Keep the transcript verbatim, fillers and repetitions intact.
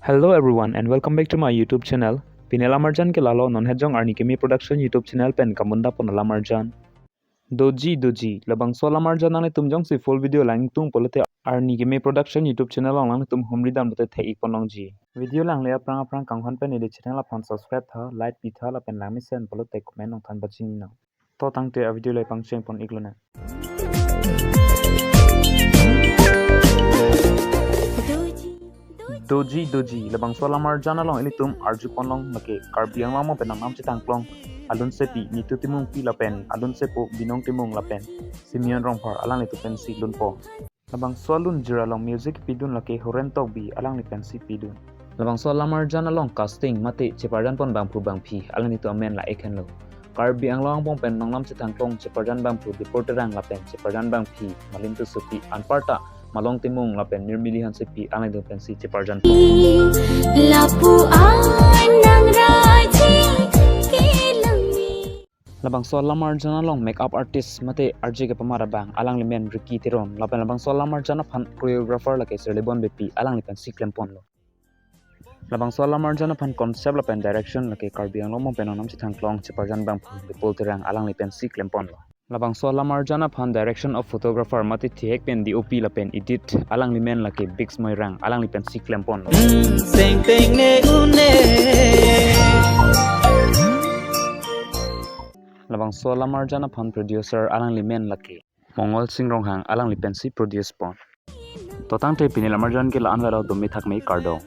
Hello everyone and welcome back to my YouTube channel. Pine lamarjan ke lalo, non het jong Arni Keme Production YouTube channel pen kamun dapon lamarjan. Doji doji, labangso lamarjan nanglitum jongsi full video lang tung pulote Arni Keme Production YouTube channel along nanglitum humri dam lote thek-ik pon longji. Video langle aphrang aphrang kanghon pen ili channel aphan subscribe tha, like pi tha lapen langmesen pulote comment nangthan pachini nang. To tangte a video le pangcheng pon-ik lonang. Doji doji, labangso lamarjan along ilitum arju pon long lake Karbi Anglong pen nangnam chethan klong Alun Sepi, Nitu Timungpi lapen Alun Sepo, Binong Timung lapen Simeon Rongphar alanglitum pensi lunpo. Labangso alunjir along music pidun lake Horen Tokbi, alangli pensi pidun. Labangso lamarjan along casting mate cheparjan pon bangphu bangphi alanglitum amen la-ik henlo. Karbi Anglong angbong pen nangnam chethan klong cheparjan bangphu Bipul Terang lapen cheparjan bangphi Malin Tissopi, anparta Malong Timung lapen Nirmili Hansepi alanglitum pensi cheparjan pon. Lapu-an nang raji kelangni. Labangso lamarjan along makeup artist mate arje kepamar abang, alangli men Ricky Teron lapen labangso lamarjan aphan choreographer lake Sirlebon Beypi, alangli pensi klem ponlo. Labangso lamarjan aphan concept lapen direction lake Karbi Anglong angbong pen nangnam chethan klong cheparjan bangphu Bipul Terang, alangli pensi klem ponlo. Labangso lamarjan aphan direction of photographer mate thihek pen D O P lapen edit, alangli men lake Biggs Moirang, alangli pensi klem ponlo. Seng peng ne une. Labangso lamarjan aphan producer, alangli men lake Mongol Sing Ronghang, alangli pensi produce pon. To tangte pine lamarjan ke la-an avelo, dome thakme, kardom.